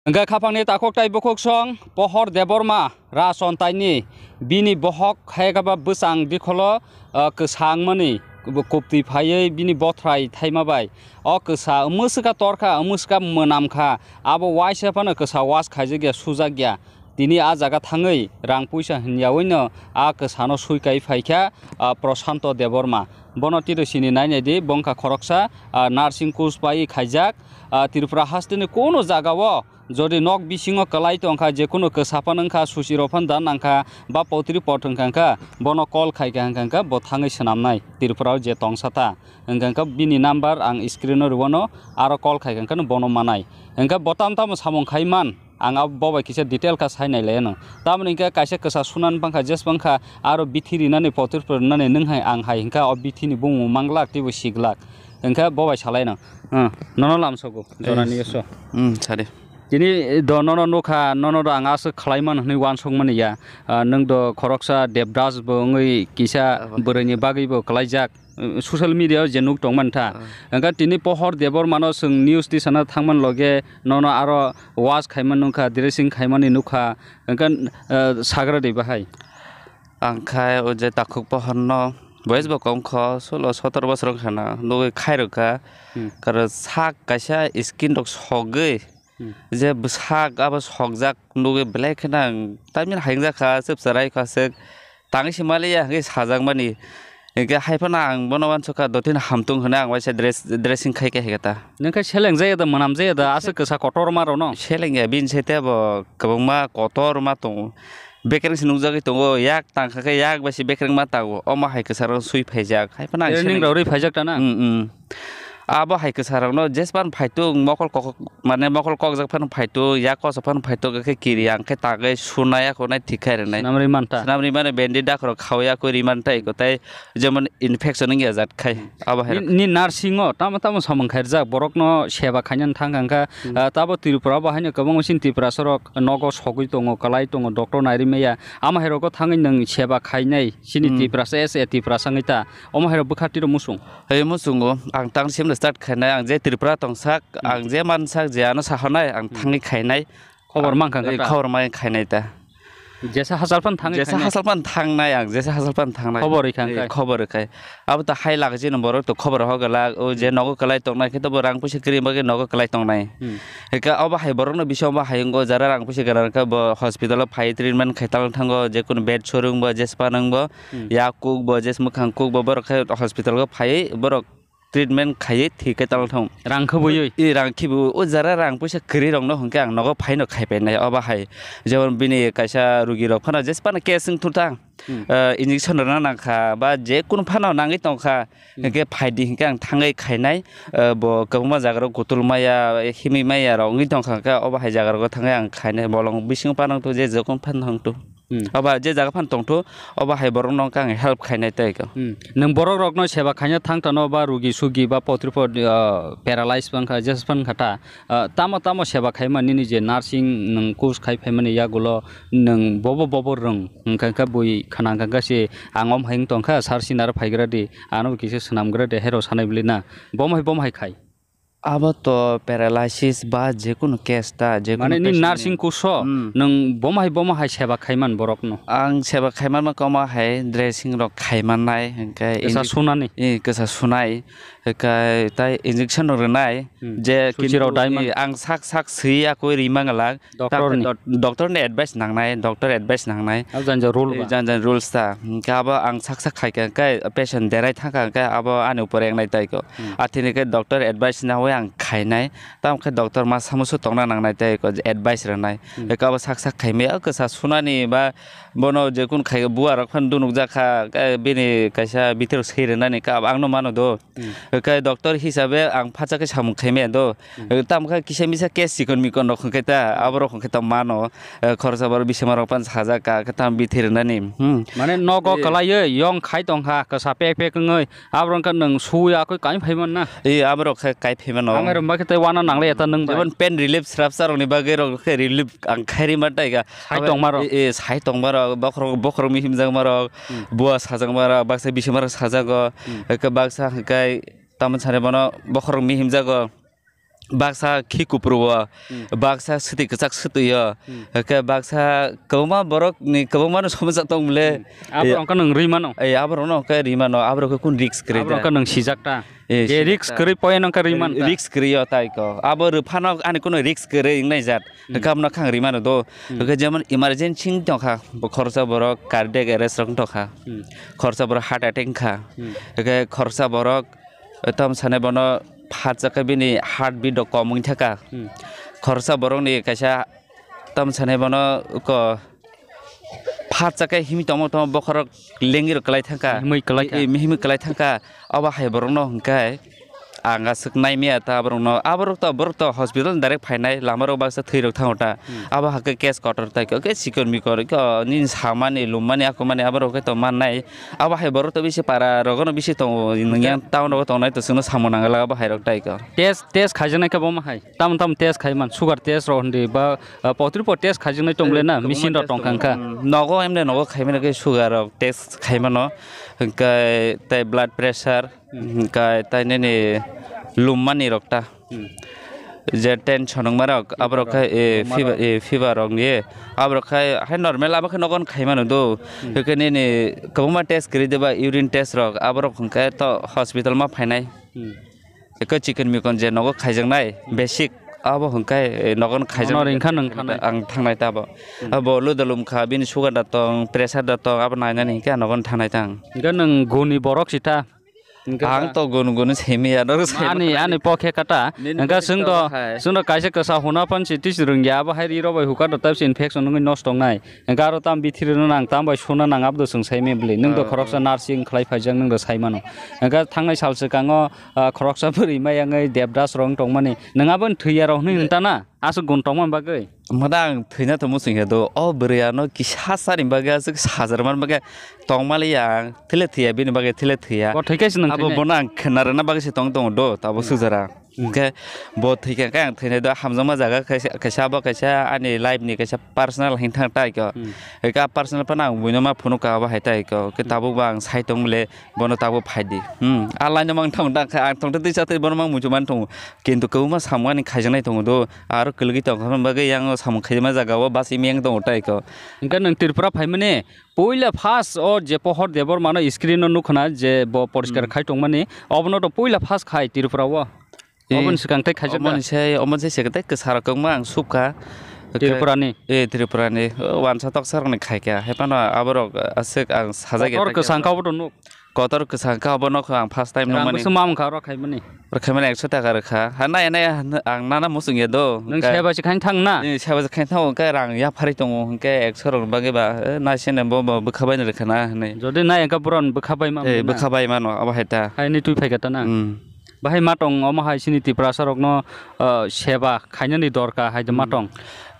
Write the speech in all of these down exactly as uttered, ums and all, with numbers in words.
Hwnkhe khapangni takhuk tai bukhuk song Pohor Debbarma Rason taini bini bohok hai khe ba bwsang dikholo, ah, kwsa wngmani kubtwi phaiwi bini bothrai thaima bai. O kwsa mwswkha torkha, mwswkha mwnamkha, abo waisa phano kwsa was khaijakya, sujakya. Tini a jaga thangwi rang puisa hinyawi'-no a kwsano sui kai phaikha, ah, Prashanto Debbarma. Bono tiro sini nainai di, bo wngkha khoroksa, ah, nursing course bai khaijak, ah, Tripura hasteni kuno jagao jodi nok bisingo kwlai tongkha, jekunu kwsa phano wngkha, susi rok phano da nangkha, ba potri pot wngkha, wngkha, bono call khaikha, wngkha, wngkha, bo thangwi swnamnai Tripura o je tongsa ta. Hwnkha, hwnkha, bini number ang screen o rwano, aro call khaikha, wngkha, bono manai. Hwnkha, bo tamo tamo samung khai man, ang abo bo bai kisa detail kha sai nai lai ano. Tamoni hwnkhe kaisa kwsa sunani bangkha, jes bangkha, aro bithi rinani, potri pot rinani, nwng hai, ang hai, hwnkha, o bithi ni bumung manglak, teibo siglak. Hwnkha, bo bai salai no. Hmm, nono lam sogo, jorani Eh, so. Hmm, sadi. Tini do nono nukha, nono do ang aswk khlai man hwnwi uansuk mani ya. Ah, nwng do khoroksa Debdas bo wngwi kisa Abo. Bwrwi ni bagwi bo kwlaijak. Uh, social media o je nuk tong man tha. Ah. Hwnkha tini Pohor Debbarma no chwng news tisana thangman loge nono aro wash khaiman nukha, dressing khaimani nukha. Hwnkha, uh, sagra de bahai. Ang khai o je takhuk pohor no, boyes bo kom kho, solo sotor bosor wngkha na, nugwi khai rwkha. Hmm. Karo sak kaisa skin rok sogwi, Hmm. je bwsak abo sokjak nugwi belai kheno ang tamini hayung jakha, chwpsa rai kha se tangwi se maliya hwnkhe sajakmani. Hwnkhe hai phano ang bono uansukha, dotino hamtung hwnwi ang waisa dress, dressing khai khe hai khe ta. Nwng khe seleng jaya da, mwnam jaya da, aswk kwsa kotor ma rw no? Seleng ya, bini site bo kwbangma kotor ma tongo. Bekereng se nukjagwi tongo, yak tangkha khe yak bai se bekereng ma tango. Omo hai kwsa rok sui phaijak. Hai phano ang Training seleng rok rwi phaijak ta na? Mm, mm. Abo hai kwsa rok no jespan phaitung mokol kok, mane mokol kokjak phano phaitung, yak kosa phano phaitung, khe kiri ang khe tangwi sunai, akhunai thik khai rwnai. Swnam rwi man ta? Swnam rwi mano bendi dak rok khawi, akhwi rwi man ta iko tai. Jemon infection wngya jat khai, abo hai rok. Ni, ni nursing o tamo tamo samung khairjak, borok no seba khainani thang kha, hmm, ah, tabo Tripura bo haino kwbangma sini Tiprasa rok nogo sogwi tongo, kwlai tongo, doctor nai rimaya. Amo hai rogo thangwi nwng seba khainai, sini, hmm, Tiprasa, as a Tiprasa wngwi ta. Omo hai rok bwkha tiro muchung. Hai muchungo, ang tang sim start khainai, ang je Tripura tongsak, hmm, ang je mansak, je ano sahonai, ang, hmm, thangwi khainai. Khobor mankha, eh, kha ta? Khobor mai khainai ta. Jesa hachal phan thangwi jesa khainai? Hachal phan thangnai ang, jesa hachal phan thangnai. Khobor rikha, eh, khai? Khobor rikha. Abo ta hai lak jini borok to khobor hoglak, o je, hmm, nogo kwlai tongnai khe to bo rang puisa kwrwi bagwi nogo kwlai tongnai. Hmm. Hika obo hai borok no bisingo bo hai wngkha, jara rang puisa kwrwi khe bo hospital o phai treatment khai tal thango, je kunu bed sorung bo, jespa nang bo, hmm, yak kuk bo, jes mwkhang kuk bo, borok khe hospital o phai borok treatment khaiwi thwi khe tal thung. Rang khwbwiwi? I rang khibu, o jara rang puisa kwrwi rok no hwnkhe ang nogo phaino khai painai obo hai. Jemon bini kaisa rugi rok phano jesphano case wng thung thang, hmm, ah, injection rwna nangkha ba je kunu phano nangwi tongkha, hmm, hwnkhe phaidi hwnkhe ang thangwi khainai, ah, bo kwbangma jaga rok kutul maya, himwi maya rok wngwi tongkha hwnkhe obo hai jaga rogo thangwi ang khainai bolong bisingo phano tong je jokon phano tong. Hmm. Oba je jaga phan tongthu, oba hai borok no kang help khainai tei ko. Hmm. Nwng borok rok no seba khaina thang tano ba rugi sugi ba potri pot, ah, paralyze bang kha, jes bang kha ta, ah, tamo tamo seba khaima nini je nursing nwng course khai phaimani yagulo nwng bobo bobo rwng hwnkha kha bui khana hwnkha kha se ang om hai wng tong kha sar sinar phaigra di ano kisa swnam gra de hero sanai bwlwi na bom hai bom hai khai. Abo to paralysis ba jekunu case ta, jekunu mane ni patient ni nursing course o, hmm, nwng bomo hai bomo hai seba khaiman borok no? Ang seba khaiman ma koma hai dressing rok khaiman nai, hwnkhe kwsa injec-, sunani? Eh, kwsa sunai, hwnkhe tai injection rok rwnai, hmm, je suchi kintu rok daiman? Eh, ang sak sak swi akoi rimang lak, Doctor ni? Doctor ni advice nangnai, doctor advice nangnai. Abo jani jani rule ba? Jani jani rules ta. Hwnkhe abo ang sak sak khai kha, hwnkhe patient derai thang kha, hwnkhe abo ani upor engnai tai ko. Hmm. Athini khe doctor advice naui ang khainai. Tamo khe doctor ma samusu tongna nangnai tai ko, advice rwnai. Hmm. Hwnkhe abo sak sak khaimaya, o kwsa sunani ba bono jekun khai bua rok phano dunuk jak kha, hwnkhe bini kaisa bitirok swi rwnani khe abo ang no mano do. Hmm. Hwnkhe doctor hisabe ang phatsa khe samung khaimaya do. Hmm. Tamo khe kisa misa case chikon mikon rok hwnkhe ta, aborok hwnkhe ta mano, eh, khoroksa borok bisima rok phano sajak ka, khe tamo bithi rwnani. Hmm. Mane nogo, eh, kwlaiwi yong khai tong kha, kwsa pek pek wngwi, aborok wngkha nwng sui akoi kai phai man na. Eh, aborok khe kai phai mano. Ang rwma khe tei wana nanglai ya ta nwng bai. Jemon pain relief srapsa rokni bagwi rok khe relief ang khairi ma tai ga. Sai tongma rok. Eh, eh, sai tongma rok, bokhorok, bokhorok mihim jakma rok, hmm, bua sajakma rok, baksa bisima rok sajago, hmm, hwnkhe baksa hwnkhe tamo sanai bono bokhorok mihim jago. baksa khi kupru o, Hmm. baksa swtwi kwchak swtwi o, Hmm. hwnkhe baksa kwbangma borok ni kwbangma no somajak tong bole. Hmm. Abo Eh, wngkha nwng rwi mano? Eh, abo rok no hwnkhe rwi mano, abo rok khe kun risk kwrwi Abo da. Wngkha nwng sijak ta. Eh, Je sijak risk ta. Kwrwi poyan wngkha rwi mano. Risk kwrwi o tai ko. Abo rwphano ani kuno risk kwrwi wngnai jat. Hmm. Hwnkhe abo no khe ang rwi mano do. Hmm. Hwnkhe jemon emergency wng tongkha, bo khoroksa borok cardiac arrest rok wng tongkha. Hmm. Khoroksa borok heart attack wngkha. Hmm. Hwnkhe khoroksa borok, eh, tamo sanai bono phatsa khe bini heart beat rok kom wng thaka. Hmm. Khoroksa borok ni kaisa tamo sanai bono ko phatsa khe himwi tongma tongma bokhorok lengwi rok kwlai thangkha. Himwi kwlai kha. Eh, eh, himwi kwlai thangkha. Obo hai borokno hwnkhe ang aswk naimaya ta borokno. Aborok to, borok to hospital direct phainai, lamarok baksa thwi rok thango ta. Hmm. Abo hakhe case kotor tai khe, khe sikon mikon khe, nini samani, lummani, akumani aborok khe to mannai. Abo hai borok to bisi para rogono bisi tongo, nwng yang town rogo tongnai to chwngno samung nangla abo hai rok tai khe. Test, test khaijaknai khe bo ma hai? Tamo tamo test khai man, sugar test rok hindi ba, ah, potri po test khaijaknai tong le na, Kwbangma machine rok test tong tongo. Kha kha. Mm, nogo emne nogo khaimani khe sugar rok test khaimano, hwnkhe tei blood pressure, Hmm. hwnkhe tei nini lummani rok ta. Hmm. Je tension wngma rok, aborok khai, eh, fever, eh, fever rok ni, aborok khai hai normal abo khe nogon khaimano do. Hmm. Hwnkhe nini kwbangma test kwrwi de ba urine test rok, aborok hwnkhe to hospital ma phainai. Hmm. Eko chikon mikon je nogo khaijaknai, basic abo hwnkhe, eh, nogon khaijak. Nono ringkha nwng thanai? Ang thangnai ta abo. Hmm. Abo luda lumkha, bini sugar da tong, pressure da tong, abo nainani hwnkhe ang nogon thangnai ta ang. Hwnkhe nwng guni borok si ta? Hwnkhe Ang ba- to gun gun simi ya, norok sai Ani, ani pokhe kata. Nini Hwnkhe bini swng to, to hai. Swng to kaisa kwsa huna phan si tisi rwngya, abo hai ri rok bai hukar da tabsi infection wngwi nosto wngnai. Hwnkhe aro tam bithiri rwna nang, tam bai suna nang, abdo chwng sai maya bwlwi. Nwng do Oh, khoroksa oh. Nursing khlai phaijak, nwng do sai mano. Hwnkhe thangnai sal swkango, ah, khoroksa bwrwi mai wngwi Debdas rok wng tongmani. Nwng abo thwiya rok hwnwi hwn ta na? Aswk gun tongmani bagwi? Mada ang thwina to muchung ya do. O bwrwi ano kisa sani bagwi aswk sajar man bagwi tongmali ya ang. Thile thwiya bini bagwi thile thwiya. Bo thwikhe se nwng Abo thwinai? Bono ang khna rwna bagwi se tong tongo do, tabo Hmm. sujara. Hwnkhe bo thwikha khe ang thwinai do, hamjakma jaga kaisa, kaisa abo kaisa ani life ni kaisa personal hinthang tai kho. Hmm. Eka personal phano ang buino ma phunukha abo hai tai kho. Khe Hmm. tabuk ba ang sai tong bole bono tabuk phai di. Hmm. A line no mang thang da kha ang thong tei tisa tei bono mang muchung man thong. Kintu kwbangma samung ani khaijaknai tongo do. Aro kwlwgwi tong kha bagwi yang samung khaima jaga o bus imyang tongo tai kho. Hwnkhe nwng Tripura phaimani puila first o je Pohor Debbarma no screen no nukhna je bo poriskar Hmm. khai tongmani obono to puila first khai Tripura o. Eh, Oboni swkang tei khaijak da? Oboni se, oboni se sekte kwsarok kwbangma ang subkha. Tripurani? Eh, Tripurani. O, wansa toksarokni khaikha. Hai phano aborok aswk ang sajagya Kotor ta kwsang khe. Kha obo to nuk. Kotor kwsang kha obo nokha ang first time Rang nukmani. Bwswk ma wngkha oro khaimani? Oro khaimani ekso taka rwkha. Ha, nai, nai, ang nana muchung ya do. Nwng Hwnkhe seba se khain thang na? Nwng seba se khain thang, hwnkhe rang yapharwi tongo, hwnkhe ekso rokni bagwi ba, eh, nai sene bo, bo bwkha baino rwkha na hinwi. Jodi nai hwnkhe bohrokni bwkha bai ma Eh, mwnwi na? Bwkha bai mano, abo hai ta. Haini twi phaikha ta na? Hmm. Bahai ma tong, omo hai chini Tiprasa rokno, ah, seba khainani dorkar hai de ma Hmm. tong.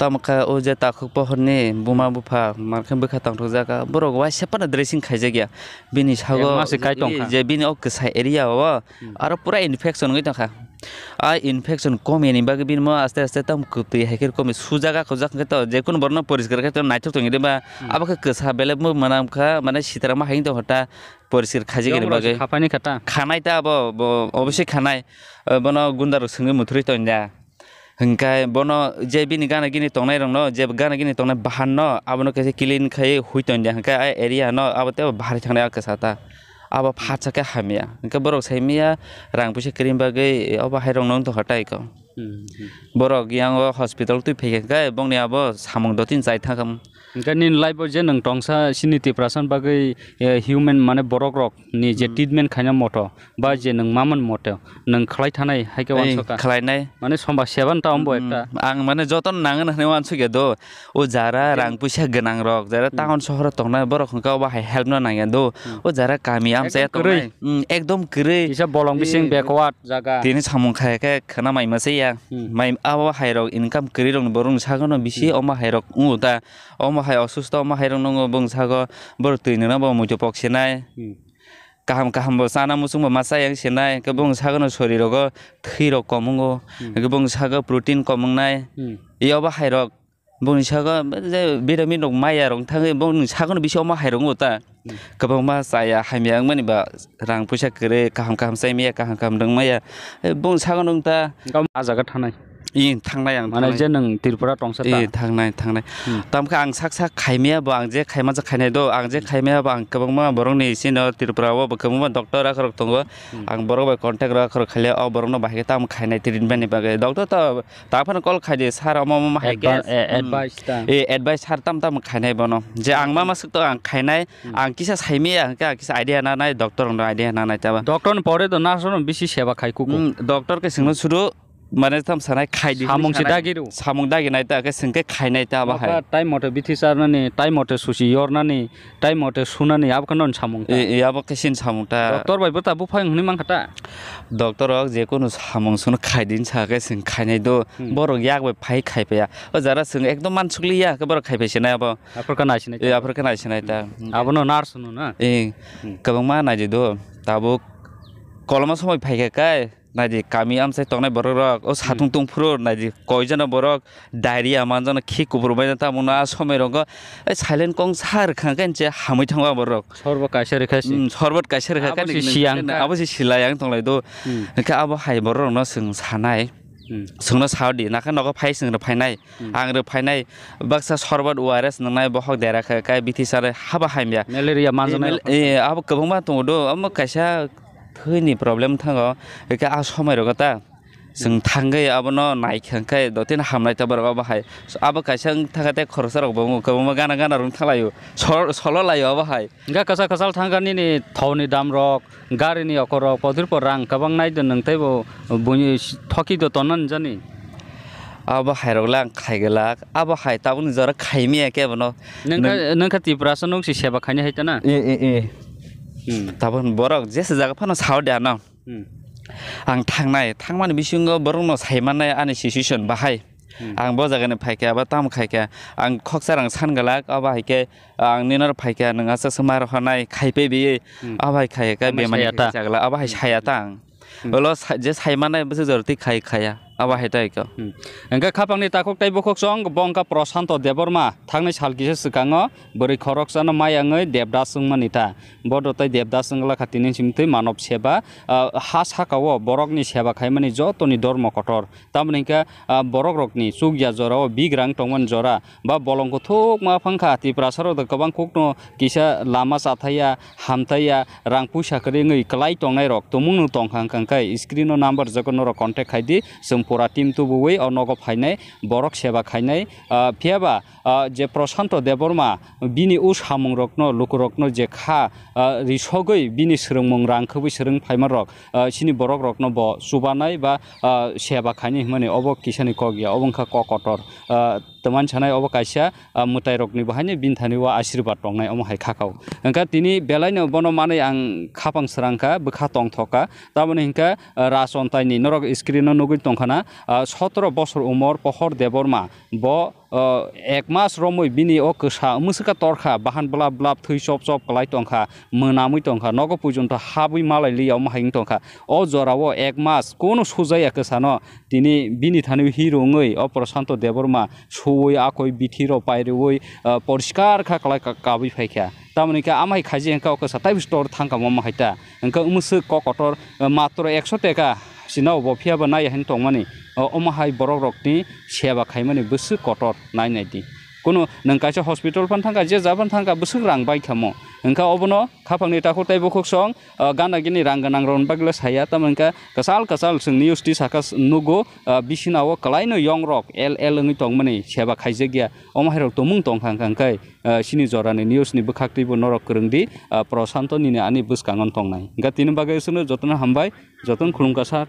Tamo khe o je takhuk pohorni buma bupha, mar khe bwkha tongthokjak, borok waisa phano dressing khaijakya. Bini sago Em, ma se kai tong kha. Je bini o kwsa area o, Hmm. aro pura infection wngwi tongkha. A infection komini bagwi bini mo aste aste tamo kwtwi hai khe komi sujak, akhojak hwnkhe to, je kunu borokno poriskar khe to naithok tongwi de ba, Hmm. abo khe kwsa belai mo mwnam kha, mane sitara ma hai wng tongkha ta. Poriskar khaijagini Yong rok bagwi. Khapaini kha ta? Khanai ta abo, bo obviously khanai. Eh, bono gunda rok swngwi muthurwi tongya. Hwnkhe bono je bini gana gini tongnai rokno, je gana gini tongnai bahan no, abono khe clean khai hui tongya. Hwnkhe a area no abo tei bahar thangnai a kwsa ta. Abo phatsa khe hamya. Hwnkhe borok sai maya rang puisa kwrwini bagwi obo hai rokno wng tongkha tai ko. Hmm, hmm. Borok yang o hospital twi phaikha khe bongni abo samung dotini chai thangkha. Hwnkhe nini life o je nwng tongsa chini Tiprasa ni bagwi, eh, human mane borok rok ni je Hmm. treatment khaina moto ba je nwng maman moto nwng khlai thanai hai khe Ei, wansukha. Khlainai. Mane somba seban ta ombo Hmm, ekta. Ang mane joto nangani hwnwi wansukya do. O jara Hwnkhe rang puisa gwnang rok, jara Hmm. town sohor tongnai borok hwnkhe obo hai help no nangya do. Hmm. O jara kami amchaya Ekdom kwrwi. Tongnai. Hmm, ekdom kwrwi. Kisa bolong bising Eh, backward jaga. Tini samung khai khe khwna mai masa ya. Hmm. Mai abo hai rok income kwrwi rok ni borok ni saka no bisi Hmm. omo hai rok wngo ta. Omo hai osusto, omo hai rok nungo bwng sago, borok twi nungna bo muitu pok sinai. Hmm. Kaham kaham bo chana muchung bo ma chaya wng sinai. Hwnkhe bwng sago no sori rogo thwi rok kom wngo. Hmm. Hwnkhe bwng sago protein kom wngnai. Hmm. Yobo hai rok bwng sago je vitamin rok maya rok thangwi bwng sago no bisi omo hai rok wngo ta. Hmm. Kwbangma chaya hamya wngmani ba rang puisa kwrwi kaham kaham chai maya kaham kaham rwng maya. Eh, bung sago nung ta. Nokha a jaga thanai. I thangnai ang Mane thangnai. Je nwng Tripura tongsa ta? I thangnai, thangnai. Hmm. Tamkhe ang sak sak khaimaya bo ang je khaima je khainai do, ang je Hmm. khaimaya bo ang kwbangma borokni sino Tripura o bo kwbangma doctor akhorok tongo. Hmm. Ang borok bai contact rok akhorok khaile o borokno bahai khe tamo khainai treatment ni bagwi. Doctor to ta phano call khai di, "Sir, omo omo hai khe." Adva-, eh, Hmm. advice ta. Eh, advice sir tam tam khainai bono. Je ang ma masuk to ang khainai, Hmm. ang kisa saimaya hwnkhe ang kisa idea nanai, doctor no idea nanai ta ba. Doctor ni pore do nurse no bisi seba khai kuku. Hmm, doctor khe singno Hmm. sudu, mane tam sanai khai di Samung hinwi se sanai. Dagi rw. Samung dagi nai ta khe singkhe khainai ta ba hai. Nokha time mote bithi charnani, time mote susi yornani, time mote sunani, abo khe non samung ta. E, e, abo khe sin samung ta. Doctor bai bo ta buphang hwnwi mankha ta? Doctor rok je kunu samung sunu khai din sa khe sing khainai do. Hmm. Borok yak bai phai khai paya. O jara sing ekdom mansukli ya khe borok khai pai sinai abo. Aphuru khe naisinai E, ta. Aphuru khe naisinai ta. Hmm. Abono nurse hwno na? E, Hmm. kwbangma naidi do. Tabuk koloma somoi phai khe kai. Naidi, kami amchai tongnai borok rok, o satung Hmm. tungphuru naidi, koijano borok diarrhea manjano, khi kupur baino, tamo no a somoi rogo, eh, silent kong sa rwkha khe nche hamwi thango borok. Sorbo kaisa rwkha si. Hmm, sorbot kaisa rwkha Abo khe si ni-, siyang kha. Abo si silayang tonglai do. Hmm. Hwnkhe abo hai borok rokno chwng sanai. Hmm. Chwngno sao di, nakha nogo phai chwng rw phainai. Hmm. Ang rw phainai, baksa sorbot O R S nwngnai, bohok dera kha, kai bithi sanai, haba hamya. Malaria manjanai Eh, rok mal-, eh, abo kwbangma tongo do, amo kaisa thwini problem thango, eke a somoi rogo ta. Chwng thangwi abono naikha khe dotino hamnai ta borok abo hai. Abo kaisa wng thangkha tei khoroksa rok bo wng kwbangma gana gana rwng thanglaio. Sol-, solo laio abo hai. Hwnkhe kwchal kwchal thangkha nini thokni dam rok, gari ni okor rok, pothor por rang kwbang nai do nwng tei bo buini thoki do tonna nw jani. Abo hai rok le ang khai glak. Abo hai tabukni jora khai maya khe bono. Nwng kha, nwng kha Tiprasa nwng si seba khaini hai ta na? E, e, e. Hmm. Tabuk borok jesa jaga phano sao de ano. Hmm. Ang thangnai, thangmani bisingo borokno sai mannai ani situation bahai. Hmm. Ang bo jagani phaikha, abo tamo khaikha, ang khoksa rang san glak, abo hai khe ang ninor phaikha, nwng aswk se ma rw hanai, khai pe bi, Hmm. abo hai khai kha, Abo bemani saya ta. Khai chagla, abo hai Hmm. saya ta ang. Hmm. Olo sa-, je sai mannai bwswk jora twi khai khaya, abo hai ta ikho. Hmm. Hwnkhe khapangni takhuk tei bukhuk chwng, bo wngkha Prashanto Debbarma, thangnai sal kisa swkango bwrwi khoroksano maya wngwi Devdas wngmani ta. Bodo tei Devdas wngla kha tini simi twi manob seba, ah, ha saka-o borokni seba khaimani jotoni dormo kotor. Tamoni hwnkhe, ah, borok rokni chukya jorao bigrang tongmani jora ba bolong kuthukma phang kha. Tiprasa rok da kwbang kukno kisa lama chathaya, hamtaya, rang puisa kwrwi wngwi kwlai tongnai rok tumung no tong kha, hwnkha hwnkhe screen o number rijak norok contact khai di, chwng pura team tubuwi o nogo phainai, borok seba khainai, ah, phiya ba ah, je Prashanto Debbarma bini o samung rokno, luku rokno je kha, ah, risogwi bini swrwngmung rang khwbwi swrwng phaima rok, ah, chini borok rokno bo chubanai ba, ah, seba khaini hwnmani obo kisani kok ya, obo wngkha kok kotor. Ah, twmani sanai obo kaisa, ah, mwtai rokni bo haino bini thani o asirwad tongnai omo hai kha kha o. Hwnkha tini belai no bono manwi ang khapang srang kha, bwkha tongthok kha. Tamoni hwnkha, ah, Rajchontai ni norok screen o nugwi tongkha na, ah, sotoro bosor umor Pohor Debbarma bo ah, ek mas romwi bini o kwsa mwswkha torkha, bahan blap blap thwi chop chop kwlai tongkha, mwnamwi tongkha, nogo puijonto habwi malai liya omo hai wng tongkha. O jorao ek mas kono sujaya kwsano tini bini thani hero wngwi o Prashanto Debbarma suwi akoi bithi rok pairiwi, ah, poriskar kha kwlai ka-, kabwi phaikha. Tamoni khe amhai khaji hwnkhe o kwsa taibo store thangkha omo hai ta. Hwnkhe mwswk kok kotor, ah, matro ekso teka sino bo phiya ba nai hin tongmani. O, omo hai borok rokni seba khaimani bwswk kotor nai nai di. Kuno nwng kaisa hospital phan thangkha, je ja phan thangkha, bwswk rang bai kha mo. Hwnkhe obono khapangni takhuk tei bukhuk song, ah, gana gini rang gwnang rokni bagwi le saya, tamo hwnkhe kwchal kwchal chwng news twi saka s-, nugo, ah, bisina o kwlai no yong rok el el wngwi tongmani seba khaijakya. Omo hai rok tumung tongkha hwnkha hwnkhe, ah, chini jorani news ni bwkhak twibo norok kwrwng di, ah, Prashanto nini ani bwskango tongnai. Hwnkhe tini bagwi chwngno jotono hambai, jotono khulumkha sir.